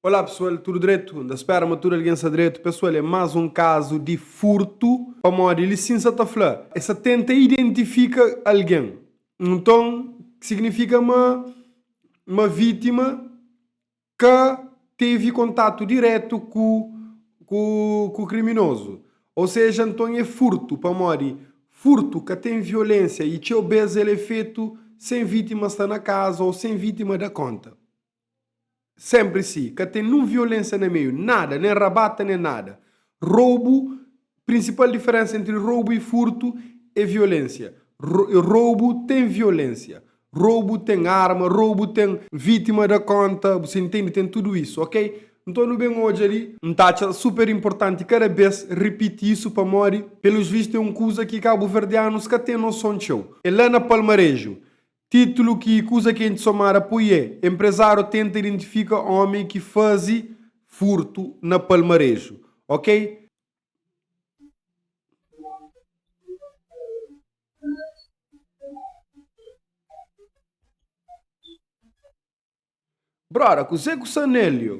Olá pessoal, tudu dretu? N ta spera ma tudu algen sta dretu. Pessoal, é más un kazu di furtu pamodi li sin sa ta fla es sa tenta identifika algen. Nton, signifika ma ma vítima ka tevi kontatu diretu ku ku ku kriminozu. Ou seja, nton é furtu pamodi furtu ka ten violénsia i txeu bês el é fetu sen vítima sta na kaza ou sen vítima da konta. Senpri si, ka ten nun violensia na meiu, nada, nen rabata nen nada. Roubu, prinsipal diferensa entri roubu i furtu e violensia. Roubu ten violensia, roubu ten arma, roubu ten vitima da konta, bu sa intendi, ten tudu isu, ok? Nton nu ben odja li. N ta atxa super inportanti kada bes ripiti isu pamodi, pelus vistu, e un kuza ki kabuverdianus ka ten noson txeu. E la na Palmareju, Titulu ki kuza ki N somada poi é, Empresário tenta identifika homi ki fazi furtu na Palmareju. Ok? Broda, kuzê ku sta nel yo?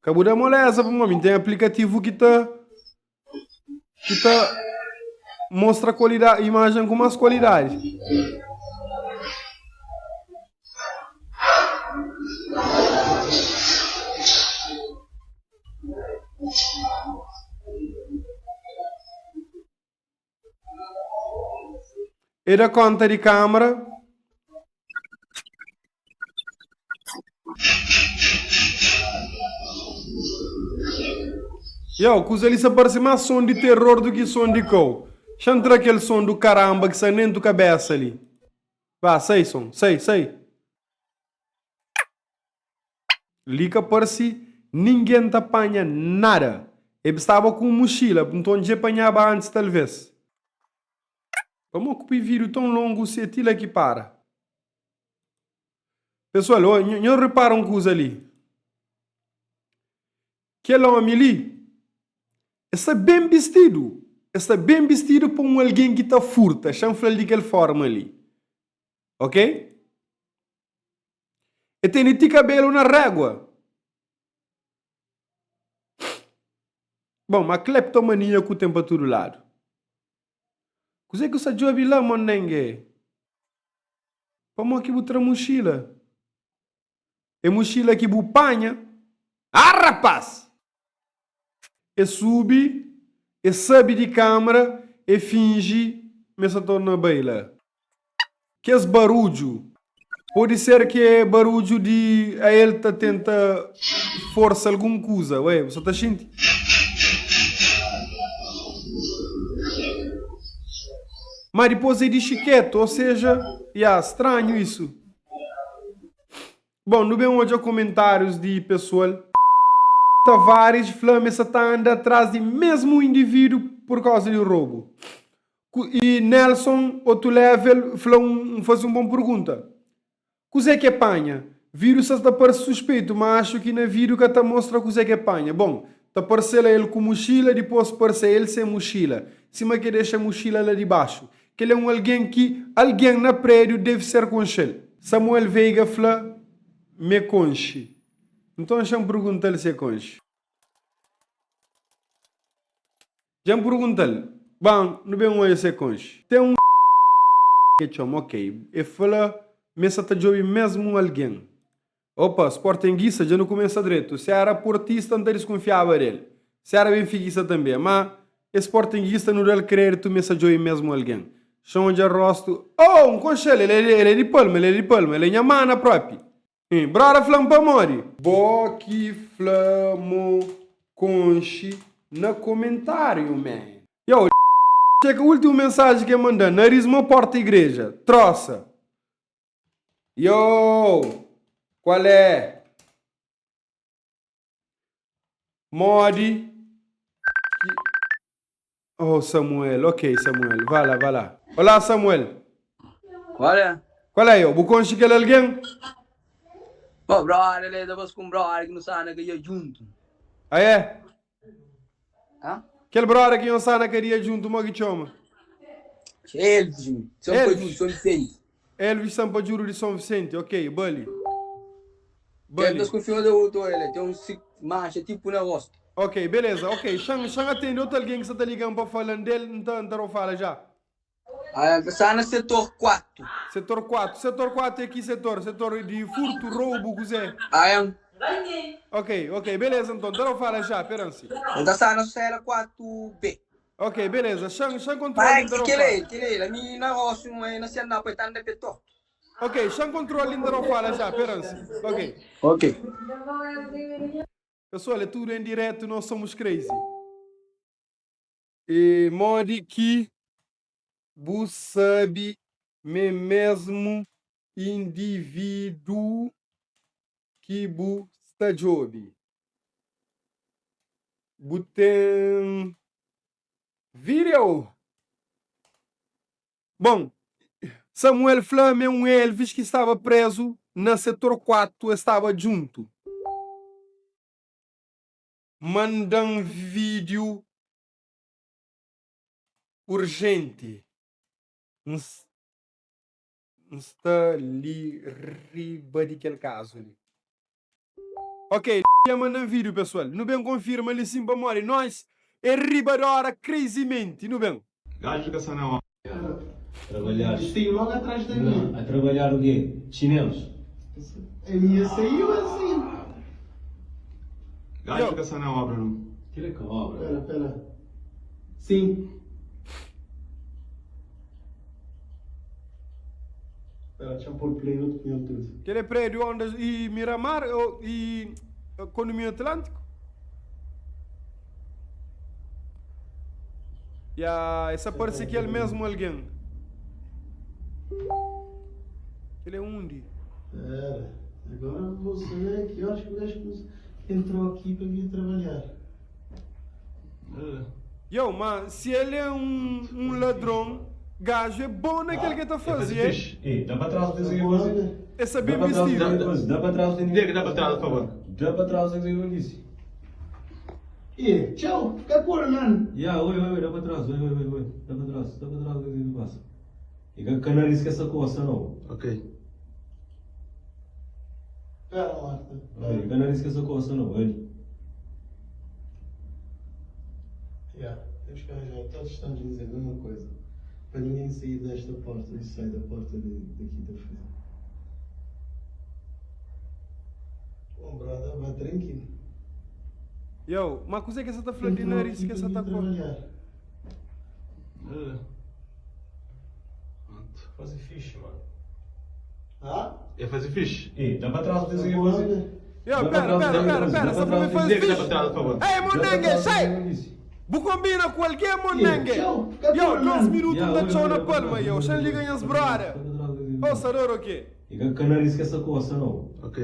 Ka bu da moleza pamodi mi ten aplikativu ki ta ki ta mostra kualidadi, imajen ku más kualidadi. E da konta di kamara. Yo, kuza li sa parse más son di terror du ki son di kau. Xa-m tra kel son du karamba ki sa nentu kabesa li. Ba, sai son, sai, sai. Li ka parse ningen ta panha nada. E staba ku un muxila, nton dje panhaba antis talves. Pamó ku pui vídiu ton longu si é ti la ki para? Pesoal, ô, nho repara un kuza li. Kel ómi li, e sta ben bistidu. E sta ben bistidu pa un algen ki ta furta. Xa-m fla-l di kel fórma li. Ok? E tene ti kabelu na régua. Bon, ma kleptomania ku ten pa tudu ladu. Kuzê ki bu sta djobe la, monenge? Pamodi ki bu tra muxila? É muxila ki bu panha? Ah, rapaz! E subi, e sabe di kamara, e finji ma e sa torna bai la. Kes barudju, pode ser ki é barudju di ael ta tenta forsa algun kuza. Ué, bu sa ta xinti? Má dipôs é dixi ketu, ô seja, ya, stranhu isu. Bon, nu ben odja komentárius di pesoal. Tavares fla ma el sa ta anda atrás di mésmu indivídu pur kauza di robu. I Nelson, otu level, fla un faze un bon pergunta. Kuzê ki é panha? Vídiu sa ta parse suspeitu, má axu ki na vídiu ka ta mostra kuzê ki é panha. Bon, ta parse la el ku muxila, dipôs parse el sen muxila, sima ki dexa muxila la dibaxu. Kel é un algen ki algen na prédiu deve ser konxe-l. Samuel Veiga fla m'e konxe. Nton xa-m pergunta-l si e konxe. Dja N pergunta-l, Ban, nu ben odja si e konxe. Ten un ki e txoma, ok. E fla ma e sa ta djobe mesmu un algen. Opa, sportenguista, dja nu kumesa dretu. Si era portista N ta diskunfiaba del. Si era benfikista tanbe. Ma e sportenguista nu da-l kreditu ma e sa djobe mesmu algen. Xa N odja rostu, Oh, N konxe-l! El é di Palma, el é di Palma, el é nha mana propi. Broda fla-m pamodi? Bo ki fla mo konxi na komentariu man. Yo, txeka ultimu mensaji ki e manda-m, nariz mo porta igreja. Trosa. Yo, kual é? Modi ki. Oh, Samuel, ok, Samuel, vá lá, vá lá. Olá, Samuel. Qual é? Qual é, yo? Bu konxe kel algen? Bom, brother, ele tá com um brother que não sabe na cadeia junto. Ah, é? Hã? Kel brother ki nhos sta na kadia junto, mo ki txoma? Elvis, São Elvis. Paulo, São Vicente. Elvis Sampadjudu di Son Vicente, ok, bali. Bali. Ten deskonfia de otu ele, ten un si manxa tipu na rostu. Ok, beleza, ok. Xan, xan atende otu algen ki sa ta liga-m pa fala-m del, N ta, N ta da-u fala já. Ah, el sta na setor 4. Setor 4. Setor 4 é ki setor? Setor di furtu, roubu, kuzê? Ah, Ok, ok, beleza nton, N ta da-u fala já, peransi. el ta sta na sela 4B. Ok, beleza. Xan, xan kontrola Pai, li N ta da-u kel-la fala. é, kel-la é. Ami na rostu, é na sela, pa el ta anda pe tortu. Ok, xan kontrola li N ta da-u fala já, peransi. Ok. Ok. Pessoal, é tudo em direto, nós somos crazy. E modi ki bu sabe m'é mésmu indivíduu ki bu sta djobe? Bu ten vídeo? Bon, Samuel fla ma é un Elvis ki staba prézu na setor 4, es staba djuntu. Manda-m vídiu urjenti. N sta li riba di kel kazu li. Ok, dja manda-m vídiu pesoal. Nu ben konfirma li sin pamodi nós é riba di óra crazymenti. Nu ben. Gaju ka sa na óra. Trabalhar. Saiu logo atrás da minha. Não, a trabalhar o quê? Chinelos? A minha saiu assim. Gaju ka sa na obra não. Kila é ka obra. Pera, pera. Sim. Pera, txa-m pôr play no punhal tudo. Kel é prédiu Ondas e Miramar e Condomínio Atlântico? Ya, essa parse kel mesmu algen. Kel é undi? Pera, agora vou saber que horas que o gajo entrou aqui para vir trabalhar. Yo, ma si el é un, un ladron, gajo é bon na kel ke ta faze, é? Ei, dá pa trás o que faze. É sa ben bistidu. Dá pa trás o que dá pa trás, por favor. Dá pa trás o que eu disse. E, tchau, ka kura man. Ya, oi, oi, oi, dá pa trás, oi, oi, oi, oi, dá pa trás, dá pa trás o que passa. E ka ka nariz que essa coça não. Ok. Pera, Marta. Oi, ka nariz que essa coça não, oi. Ya, temos que arranjar, todos estamos a dizer a mesma coisa. Para ninguém sair desta porta e sai da porta de, daqui da frente. Bom, brother, vai tranquilo. Yo, ma kuzê ke sa ta fla di nariz ke sa ta ko? Faze fixe, mano. Ah? É fazer fixe. Ei, dá pa trás o que fazer. Yo, pera, pera, pera, pera, sa fla mi faze fixe. Ei, monenge, sai! Bu kombina ku algen, monenge? Yo, 2 minutu N ta txau na palma, yo. Xa N liga nhas brother. Ô, sador, o ke? E ka ka nariz ke sa kosa não. Ok.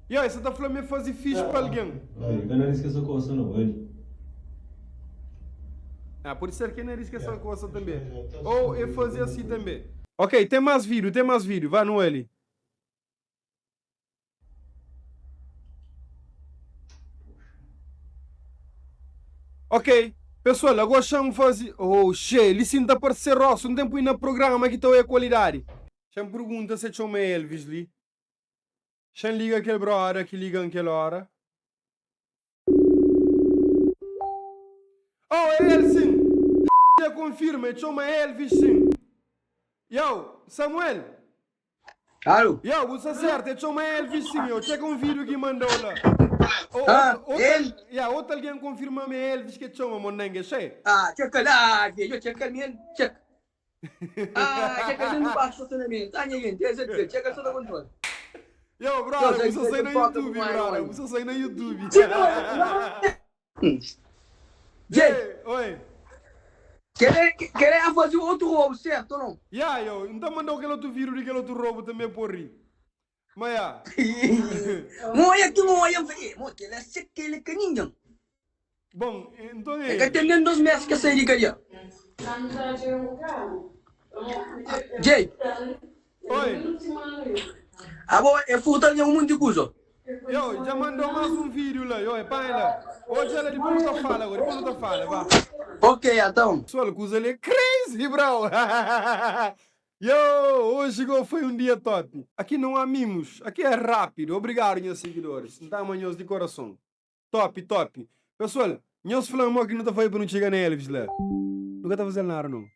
Yo, e sa ta fla mi faze fixe pa algen. E ka nariz ke sa kosa não, ali. Ah, pode ser ke nariz ke sa kosa tambe. Ou e faze asi tambe. Ok, tem mais vídeo, tem mais vídeo. Vá no ali. Ok, pessoal, agora chamo faze. Oh, che, li sim ta parece rosso, não tem põe na programa que tá é qualidade. Chamo pergunta se chama Elvis li. Chamo liga aquele brother que liga aquela hora. Oh, é ele sim. Já confirma, é chama Elvis sim. Yo, Samuel. Alô? Yo, bu sta certo, é txoma Elvis sim, yo. Txeka um vídeo que mandou lá. O, Ah, outro, outro, ele? yeah, outro alguém confirma me é Elvis que txoma, monengue, che. Ah, txeka lá, velho, txeka mesmo, txeka. Ah, txeka dentro do parque de estacionamento. Ah, ninguém, tem certeza, txeka só da controle. Yo, brother, Yo, bu sa sai na foca YouTube, com mais brother. um. Bu sa sai na YouTube. Gente, Ei, oi. querer fazer outro roubo, certo ou não? Yeah, yo, então mandou aquele outro vídeo daquele outro roubo também por rir. Mas, yeah. Moia que moia, velho. Moia, que ele é aquele caninho. Bom, então É é. que tem nem 2 meses que saí de cadeia. Jay, Oi. agora é furtar um monte de coisa. Yo, já mandou mais um vídeo lá, yo, é pai lá. Hoje ela depois não tá fala agora, depois não tá fala, vá. Ok, então. Pessoal, coisa ali é crazy, bro. Yo, hoje go foi um dia top. Aqui não há mimos, aqui é rápido. Obrigado, nhos seguidores. N ta ama nhos di coração. Top, top. Pessoal, nhos fla-m mo ki nu ta faze pa nu txiga na Elvis la. Nu ka ta faze-l nada, não.